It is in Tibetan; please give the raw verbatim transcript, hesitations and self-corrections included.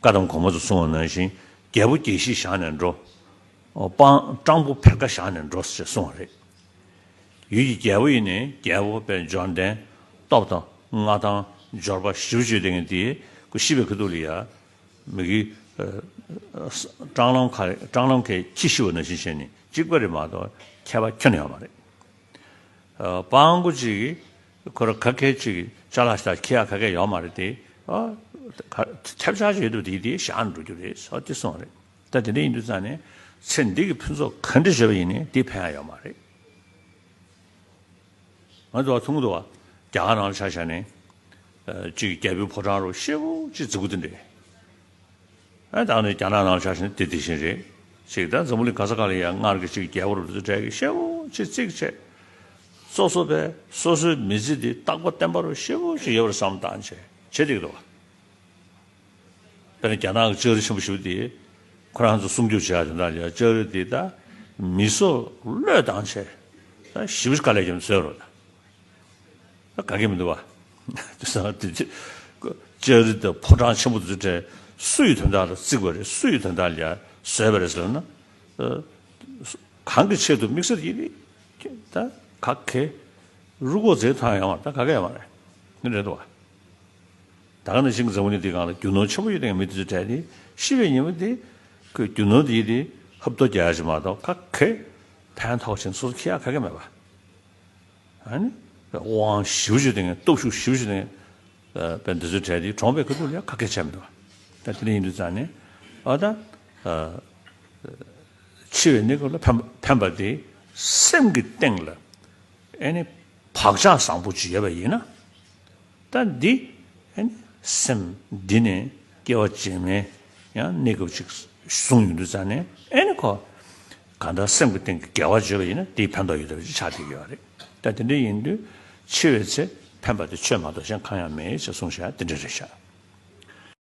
བཀའ་གདམས་གོང་མ་ཚོ་གསུངས་པ་ནང་བཞིན་རྒྱལ་པོ་རྒྱལ་བཞི་བཞག་ནས་འགྲོ། སྤང་སྤྲང་པོ་བེར་ཀ་བཞག་ནས་འགྲོ་ཟེར་གསུངས་པ་རེད། ཡུལ་གྱི་རྒྱལ་པོ་ཡིན་ནའི་རྒྱལ་པོ་དཔེ་འབྱོར་ལྡན་སྟོབས་དང་མངའ་ཐང་འབྱོར་པ་ཞེ་པོ་ཅིག་ལྡན་མཁན་དེ་ཁོ་ཤི་བའི་ཁ་ཐུག་ལ་ཡ། མི་གི་སྤྲང་ལམ་ཁ་སྤྲང་ལམ་ཁའི་ཁྱི་ཤི་བ་ནང་བཞིན་བྱས་ནས་གཅིག་པ་རེད་མ་གཏོགས་ཁྱད་པར་ཁྱོན་ནས་ཡོད་མ་རེད། སྤང་པོ་གཅིག་གིས་ཁོ་ར་ག་གེ་གཅིག་གིས་ཅ་ལག་ཞིག་ཁྱི་ཡག་ག་གེ་ཡོད་མ་རེད་དེ། ཐེབས་ཆག་ཅིག་ཡོད་དུས་དེ་དེ་བཞག་ནས་འགྲོ་རྒྱུ་རེད་ཟེར་དེ་གསུངས་རེད། ད་དེ་འདྲ་ཡིན་དུས་ཙང་ནས་ཚེ་འདི་གི་ཕུན་ཚོགས་ག་འདྲ་བྱས་པ་ཡིན་ནའི་དེ་ཕན་ཡག་ཡོད་མ་རེད། ང་ཚོ་མཐོང་གི་འདུག་བ། རྒྱ་གར་ནང་ལ་ཆ་བཞག་ནས། གཅིག་རྒྱལ་པོའི་ཕོ་བྲང་རུ་ཤེ་བོ་གཅིག་འཛུགས་དེ་འདྲས། ཨ་ད་ནི་རྒྱ་ནག་ནང་ལ་ཆ་བཞག་ནས་དེ་དེ་བཞིན་རེད། ཅིག་ད་འཛམ་བུ་གླིང་ག་ས་ག་ལ་ཡང་སྔར་གྱི་ཅིག་རྒྱལ་པོ་རུ་དེ་གྲས་ཀྱི་ཤེ་བོ་གཅིག་བརྩིགས་བྱས། སོ་སོ་པས་སོ་སོའི་མི་ཚེ་འདི་རྟག་པ་བརྟན་པ་རུ་ཤེ་བོ་གཅིག་ཡོད་པར་བསམ་བཏང་བྱས་བྱེད་དེ་འདུག་བ། དཔེར་ན་རྒྱ་ནག་གི་ལྕགས་རི་ཆེན་པོ་ཞིག་དེ་ཁོ་རང་ཚོ་སྲུང་སྐྱོབ་བྱེད་ཡག་དོན་དག་ལ་ལྕགས་རི་དེ་ད་མི་སོ་བློས་བཏང་བྱས་ད་ཞིབ་དཀའ་ལས་ཀྱང་བཟོས་རོགས་ད། ད་ག་གེ་མི་འདུག་བ། དེ་ས་དེ་ལྕགས་རི་དང་ཕོ་བྲང་ཆེན་པོ་དེ་ཚོ་གྲས་སུ་ཡི་དོན་དག་ལ་བརྩིགས་པ་རེད། སུ་ཡི་དོན་དག་ལ་ཡ་བཟོས་པ་རེད་ཟེར་ན། གང་གི་ཆེད་དུ་དམིགས་བསལ་ཡིན་ནི། ད་ག་གེ་རུ་ཀོ་ཟེར་ཐང་ཡོང་བ་ད་ག་གེ་ཡོད་མ་རེད། ནི་རེད་འདུག་བ། ད་ག་ནང་བཞིན་འཛམ་བུ་གླིང་འདིའི་སྒང་ལ་རྒྱུ་ནོར་ཆེན་པོ་ཡོད་དེ་མི་དེ་ཚོ་གྲས་དེ་ཤི་བའི་ཉིན་མོ་དེ་ཁོས་རྒྱུ་ནོར་དེ་ཡི་དེ་ཧབ་ཐོབ་རྒྱག་ཡ་ཞིག་མ་གཏོགས་ག་གེ་ཕན་ཐོགས་ཆེན་སོ་སོ་ཁྱེར་ཡག་ག་གེ་མེད་པ། ཨ་ནི་དབང་ཞེ་པོ་ཅིག་ལྡན་མཁན་སྟོབས་ཤུགས་ཞེ་པོ་ཅིག་ལྡན་མཁན་དཔེ་འདི་ཚོ་གྲས་དེ་གྲོངས་པའི་ཁ་ཐུག་ལ་ཡ་ག་གེ་བྱས་མི་འདུག་ད་དེ་འདྲ་ཡིན་དུས་ཙང་ནས་ཨ་ད་འཆི་བའི་གནས་སྐབས་ལ་ཕན་ཕན་པ་དེ་སེམས་ཀྱི་སྟེང་ལ་ཨ་ནི་བག་ཆགས་བཟང་པོ་ཅིག་ཡོད་པ་ཡིན་ན། ད་འདི་ཨ་ནི་སེམས་འདི་ནས་སྐྱེ་བ་རྗེས་མའི་ཡང་གནས་སྐབས་ཅིག་བཟུང་ཡོང་དུས་ཙང་ནས་ཨ་ནི་ཁོ་གང་ལྟར་སེམས་ཀྱི་སྟེང་གི་དགེ་བ་བརྗོད་པ་ཡིན་ན་དེའི་ཕན་ཐོགས་ཡོད་པ་ཅིག་ཆགས་བསྡད་ཀྱི་ཡོད་རེད། ད་དེ་འདྲ་ཡིན་དུས་འཆི་བའི་ཚེ་ཕན་པ་དེ་ཆོས་མ་གཏོགས་གཞན་གང་ཡང་མེད་ཅེས་གསུངས་བཞག་དེ་འདྲ་རེད་བཞག